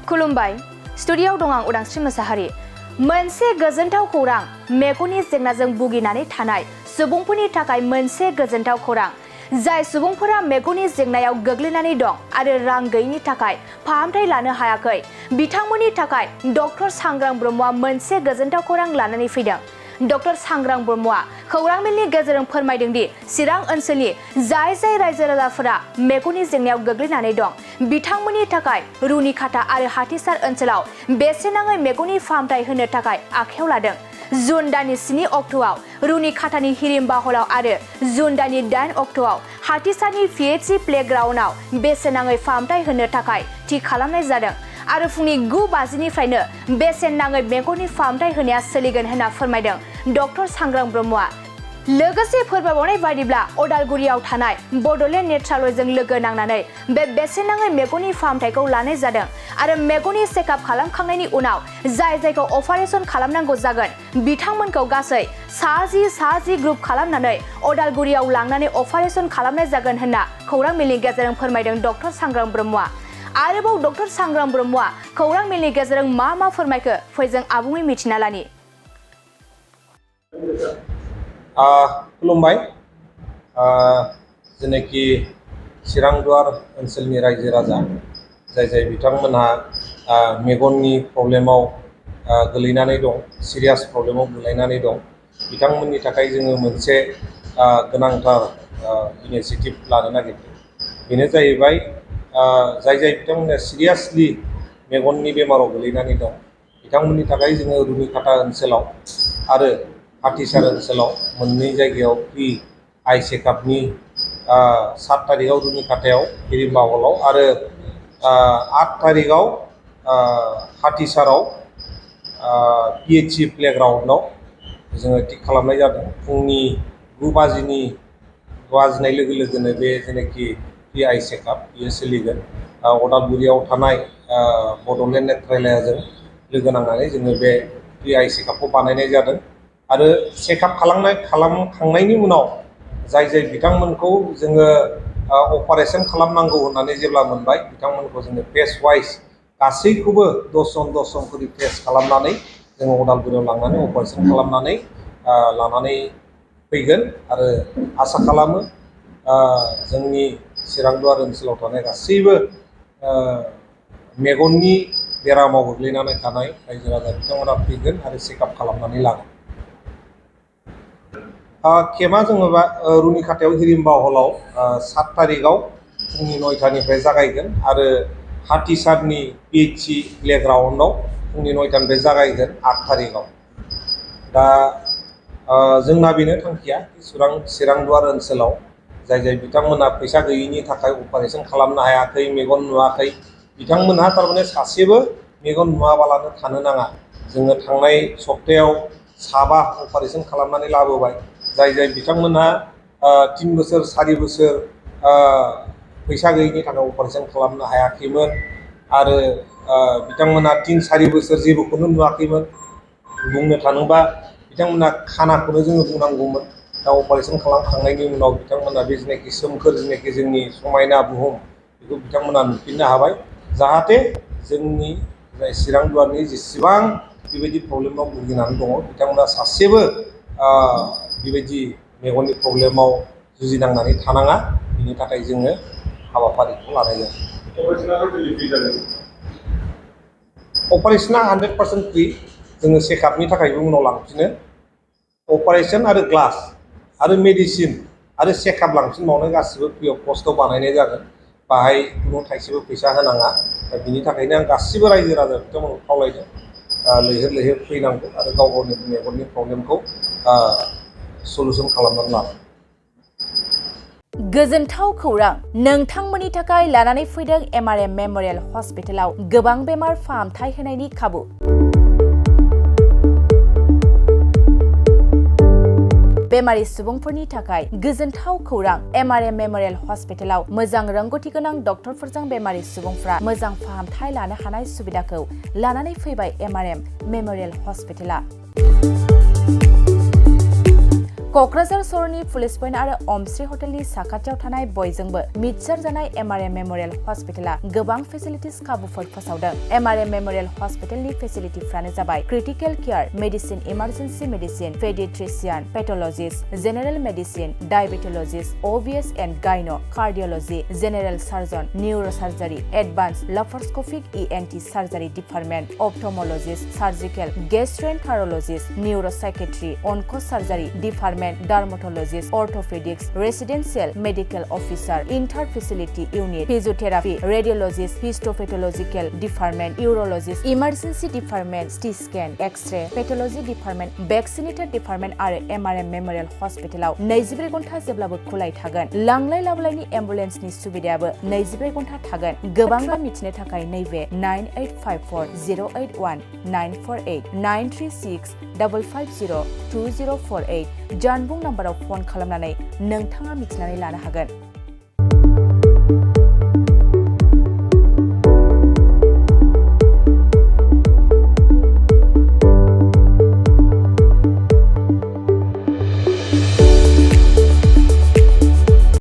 खुलुमबाय स्टुडिय'आव दं आं उदांस्रि मोसाहारि मोनसे गोजोनथाव खौरां मेगननि जेंनाजों भुगिनानै थानाय सुबुंफोरनि थाखाय मोनसे गोजोनथाव खौरां जाय सुबुंफोरा मेगननि जेंनायाव गोग्लैनानै दं आरो रां गैयैनि थाखाय फाहामथाय लानो हायाखै बिथांमोननि थाखाय डक्टर सांग्रां ब्रह्मआ मोनसे गोजोनथाव खौरां लानानै फैदों। डक्टर सांग्रां ब्रह्मआ खौरां मेलनि गेजेरजों फोरमायदों दि चिरां ओनसोलनि जाय रायजो राजाफोरा मेगननि जेंनायाव गोग्लैनानै दं बिथांमोननि थाखाय रुनिखाता आरो हाथिसार ओनसोलाव बेसेन नाङै मेगननि फाहामथाय होनो थाखाय आखायाव लादों। जुन दाननि 7 अक्ट'आव रुनिखातानि हिरिम्बा हलाव आरो जुन दाननि 8 अक्ट'आव हाथिसारनि PHC प्लेग्राउन्डआव बेसेन नाङै फाहामथाय होनो थाखाय थि खालामनाय जादों आरो फुंनि 9:00 बेसेन नाङै मेगननि फाहामथाय होनाया सोलिगोन होनना फोरमायदों डक्टर सांग्रां ब्रह्मआ। लोगोसे फोरमायबावनाय बायदिब्ला अदालगुरियाव थानाय बड'लेण्ड नेत्रालयजों लोगो नांनानै बे बेसेन नाङै मेगननि फाहामथायखौ लानाय जादों आरो मेगननि चेकआप खालामखांनायनि उनाव जाय जायखौ अपारेसन खालामनांगौ जागोन बिथांमोनखौ गासै 10 ग्रुप खालामनानै अदालगुरियाव लांनानै अपारेसन खालामनाय जागोन होनना खौरां मेलनि गेजेरजों फोरमायदों डक्टर सांग्रां ब्रह्मआ। आरोबाव डक्टर सांग्रां ब्रह्मआ खौरां मेलनि गेजेरजों मा फोरमायखो फै जों आबुङै मिथिना लानि। खुलुमबाय जेनाखि चिरांदुवार ओनसोलनि रायजो राजा जाय बिथांमोनहा मेगननि प्रब्लेमाव गोलैनानै दं सिरियास प्रब्लेमाव गोलैनानै दं बिथांमोननि थाखाय जोङो मोनसे गोनांथार इनिशिएटिभ लानो नागिरदों। बेनो जाहैबाय जाय बिथांमोना सिरियासलि मेगननि बेमाराव गोलैनानै दं बिथांमोननि थाखाय जोङो रुनिखाता ओनसोलाव आरो हाथिसार ओनसोलाव मोननै जायगायाव फ्रि आइ चेकआपनि 7 तारिखआव रुनिखातायाव हिरिम्बा हलाव आरो 8 तारिखआव हाथिसाराव PHC प्लेग्राउन्डआव जोङो थिग खालामनाय जादों। फुंनि 9 बाजिनाय लोगो लोगोनो बे जेनाखि फ्रि आइ चेकआप बियो सोलिगोन। अदालगुरियाव थानाय बड'लेण्ड नेत्रालयजों लोगो नांनानै जोङो बे फ्रि आइ चेकआपखौ बानायनाय जादों आरो चेकआप खालामखांनायनि उनाव जाय बिथांमोनखौ जोङो अपारेसन खालामनांगौ होननानै जेब्ला मोनबाय बिथांमोनखौ जोङो फेस वाइज गासैखौबो 10 जन खरि टेस्ट खालामनानै जोङो अदालगुरियाव लांनानै अपारेसन खालामनानै लानानै फैगोन आरो आसा खालामो जोंनि चिरांदुवार ओनसोलाव थानाय गासैबो मेगननि बेरामाव गोग्लैनानै थानाय रायजो राजा बिथांमोना फैगोन आरो चेकआप खालामनानै लागोन। केम्पआ जोङो रुनिखातायाव हिरिम्बा हलाव 7 तारिखआव फुंनि 9टानिफ्राय जागायगोन आरो हाथिसारनि PHC प्लेग्राउन्डआव फुंनि 9टानिफ्राय जागायगोन 8 तारिखआव। दा जोंना बेनो थांखिया चिरांदुवार ओनसोलाव जाय बिथांमोना फैसा गैयैनि थाखाय अपारेसन खालामनो हायाखै मेगन नुवाखै बिथांमोनहा थारमाने सासेबो मेगन नुवाबालानो थानो नाङा। जोङो थांनाय सप्तायाव 7 अपारेसन खालामनानै लाबोबाय जाय बिथांमोनहा 3 बोसोर 4 बोसोर फैसा गैयैनि थाखाय अपारेसन खालामनो हायाखैमोन आरो बिथांमोनहा 3-4 बोसोर जेबोखौनो नुवाखैमोन। बुंनो थाङोबा बिथांमोनहा खानाखौनो जोङो बुंनांगौमोन। दा अपारेसन खालामखांनायनि उनाव बिथांमोना बे जेनाखि सोमखोर जेनाखि जोंनि समायना बुहुम बेखौ बिथांमोना नुफिननो हाबाय। जाहाथे जोंनि चिरांदुवारनि जेसेबां बेबायदि प्रब्लेमाव भुगिनानै दङ बिथांमोना सासेबो बेबायदि मेगननि प्रब्लेमाव जुजिनांनानै थानाङा बिनि थाखाय जोङो हाबाफारिखौ लानाय जादों। अपारेसना 100% फ्रि। जोङो चेकआपनि थाखायबो उनाव लांफिनो अपारेसन आरो ग्लास आरो मेडिसिन आरो चेकआप लांफिनबावनो गासिबो फ्रि अफ कस्टआव बानायनाय जागोन। बाहाय खुनु थाइसेबो फैसा होनाङा। दा बिनि थाखायनो आं गासिबो रायजो राजा बिथांमोनखौ खावलायदों लैहोर फैनांगौ आरो गाव गावनि मेगननि प्रब्लेमखौ सलुसन खालामनानै लानांगौ। गोजोनथाव खौरां नोंथांमोननि थाखाय लानानै फैदों MRM मेम'रियेल हस्पिटालाव गोबां बेमार फाहामथाय होनायनि खाबु। बेमारि सुबुंफोरनि थाखाय गोजोनथाव खौरां MRM मेम'रियेल हस्पिटालाव मोजां रोंगौथि गोनां डक्टरफोरजों बेमारि सुबुंफ्रा मोजां फाहामथाय लानो हानाय सुबिदाखौ लानानै फैबाय MRM मेम'रियेल हस्पिटाला। क'क्राझार सहरनि पुलिस पइन्ट आरो अमश्री हटेलनि साखाथियाव थानाय बयजोंबो मिथिसार जानाय MRM मेम'रियेल हस्पिटाला गोबां फेसिलिटिस खाबुफोर फोसावदों। MRM मेम'रियेल हस्पिटालनि फेसिलिटिफ्रानो जाबाय critical care, medicine, emergency medicine, paediatrician, pathologist, general medicine, diabetologist, OBS and gynae, cardiology, general surgeon, neurosurgery, advance laparoscopic ENT surgery department, ophthalmologist, surgical, gastroenterologist, neuropsychiatry, onco' surgery department, dermatologist, orthopaedics, residential medical officer, inter facility unit, physiotherapy, radiologist, histopathological department, urologist, emergency department, CT scan, x-ray, pathology department, vaccinator department आरो MRM memorial हस्पिटालाव 24 घन्टा जेब्लाबो खुलाय थागोन। लांलाय लाबोलायनि एम्बुलेन्सनि सुबिदायाबो 24 घन्टा थागोन। गोबां मिथिनो थाखाय नैबे 9854 081 948 936 550 2048 जानबुं नाम्बाराव फन खालामनानै नोंथाङा मिथिनानै लानो हागोन।